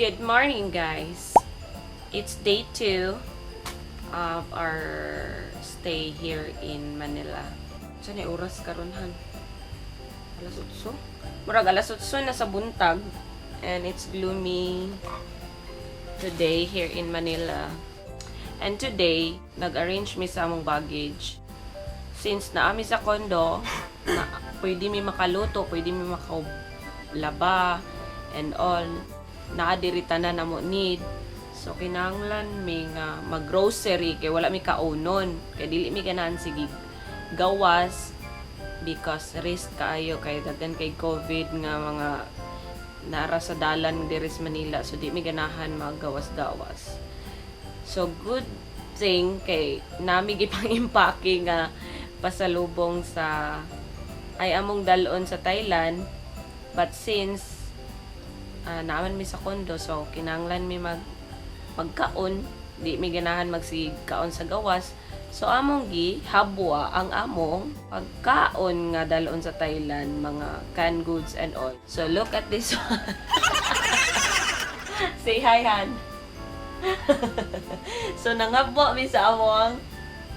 Good morning, guys. It's day 2 of our stay here in Manila. Sa ni oras karon, han? Alas 8? Murag alas 8 na sa buntag and it's gloomy today here in Manila. And today, nag-arrange mi sa among baggage. Since naa mi sa condo, na pwede mi makaluto, pwede mi makalaba and all. Naa diri tanan namo need. So kinahanglan mi nga mag-grocery kay wala mi kaunon. Kay dili mi ganahan sige gawas because risk kaayo kay daghan kay COVID nga mga nara sa dalan diri sa Manila, so di mi ganahan maggawas-gawas. So good thing kay nami gipang-impake nga pasalubong sa ay among dalon sa Thailand, but since naa man mi sa condo, so kinahanglan mi magkaon, di mi ganahan magsige kaon sa gawas, so among gi habwa ang among pagkaon nga dalon sa Thailand, mga canned goods and all. So look at this one. Say hi, Han. So nanghabwa mi sa among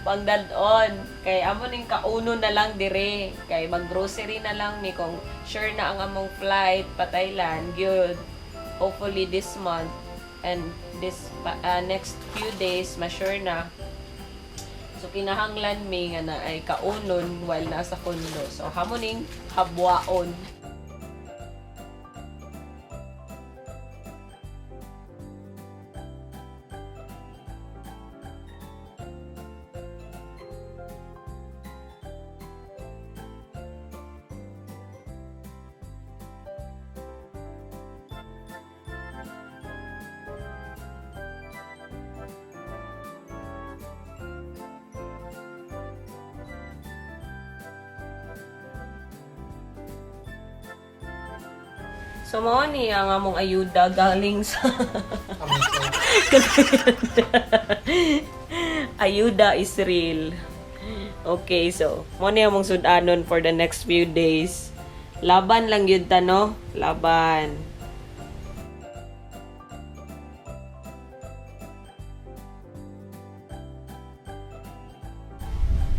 pangdadon kay amo ning kauno na lang dire kay mag-grocery na lang mi kung sure na ang among flight pa Thailand gyud, hopefully this month and this next few days ma-sure na. So kinahanglan mi nga na ay kaunon while nasa condo, so amo ning habwaon. So mao ni ang among ayuda galing sa Amazon. Ayuda is real. Okay, so mao ni among sud-anon for the next few days. Laban lang yun ta, no? Laban.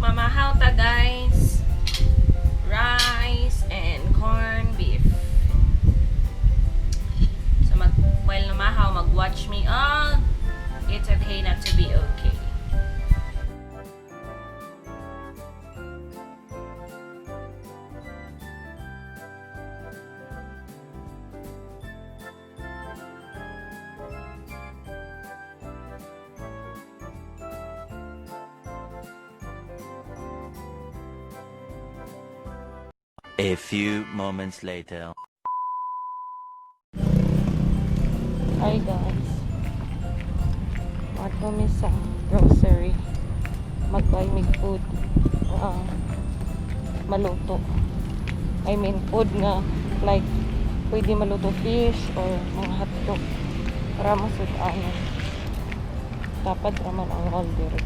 Mamahaw ta, guys. Rice and corned beef. So while namahaw, mag-watch mi og It's Okay Not to Be Okay. A few moments later. Hi, guys. Adto mi sa grocery. Mag-buy mig food. Maluto. I mean, food nga like pwede maluto, fish or mga hotdog. Para masud-anon. Tapad raman ang roll diri.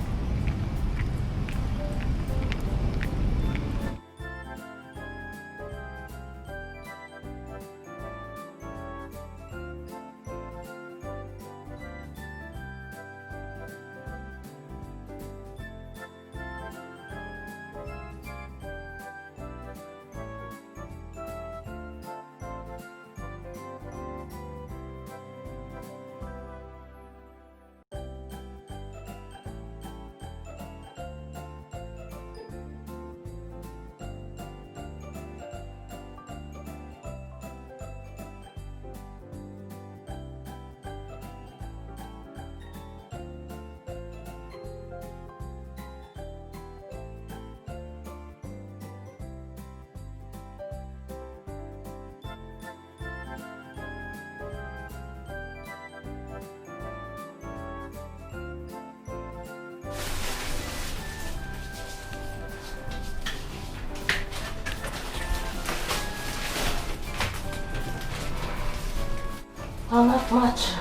Oh, not much.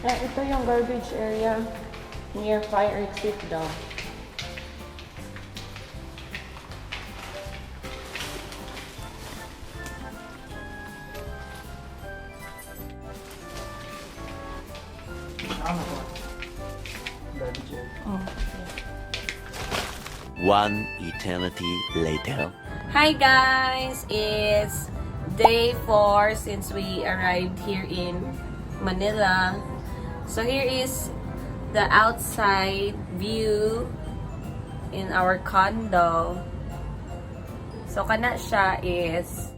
Ah, ito yung garbage area near fire exit daw. Ano to? Garbage area. Oh. One eternity later. Hi guys! It's day 4 since we arrived here in Manila. So here is the outside view in our condo. So kana siya is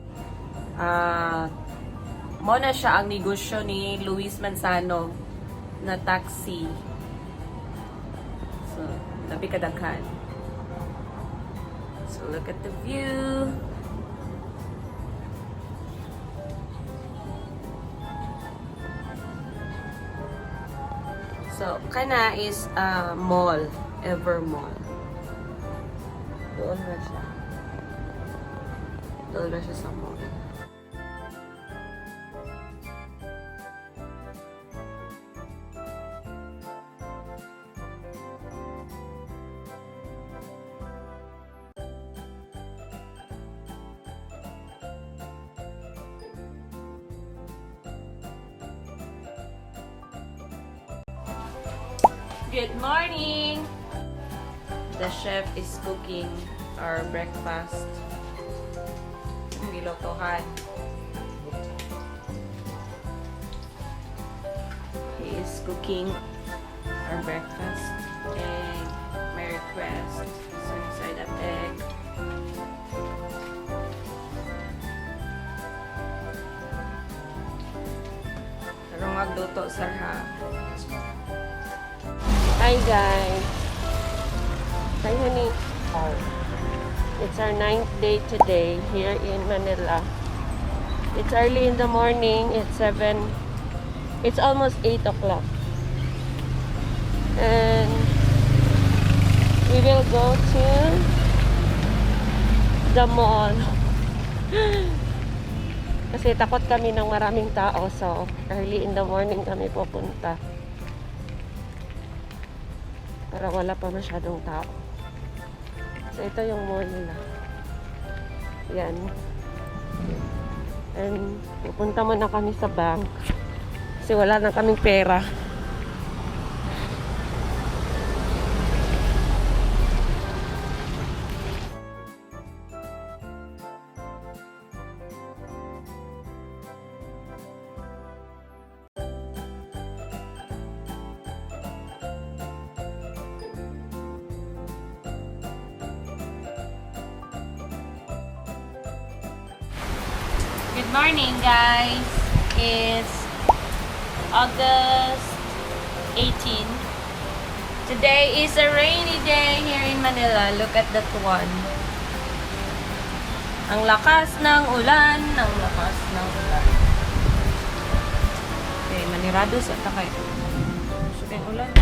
mo na siya ang negosyo ni Luis Manzano na taxi. So, labi kadaghan. So look at the view. So, kana is a mall, Ever Mall. Doon na siya. Doon na siya sa mall. Good morning! The chef is cooking our breakfast. Ang gilutuhan. He is cooking our breakfast. Egg, my request. Sunny side up egg. Karong agluto, sir, ha? Hi guys. Hi honey. Hi. It's our ninth day today here in Manila. It's early in the morning. It's 7. It's almost 8 o'clock. And we will go to the mall. Kasi takot kami ng maraming tao. So, early in the morning kami pupunta. Para wala pa masyadong tao. So, ito yung mall nila. Yan. And, pupunta muna kami sa bank. Kasi wala na kaming pera. Good morning, guys. It's August 18. Today is a rainy day here in Manila. Look at that one. Ang lakas ng ulan, ang lakas ng ulan. Okay, manirado sa takay. So, kayong ulan.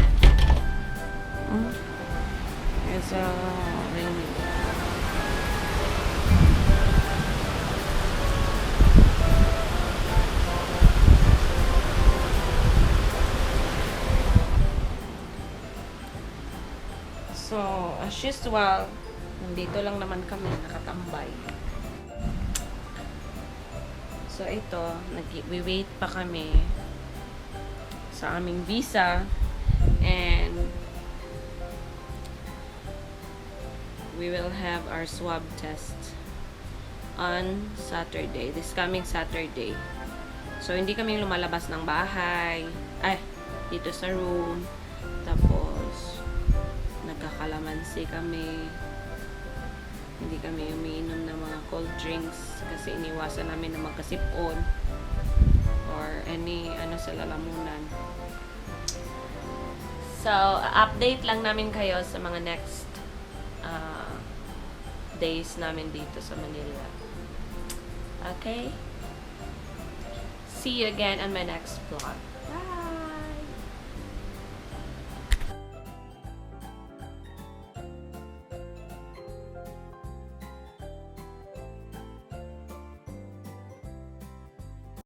It's a rainy day. So, as usual, nandito lang naman kami, nakatambay. So, ito, we wait pa kami sa aming visa and we will have our swab test on Saturday, this coming Saturday. So, hindi kami lumalabas ng bahay, ay, dito sa room. Tapos, nagkakalamansi kami. Hindi kami umiinom ng mga cold drinks kasi iniwasan namin na magkasipon or any ano sa lalamunan. So, update lang namin kayo sa mga next days namin dito sa Manila. Okay? See you again on my next vlog.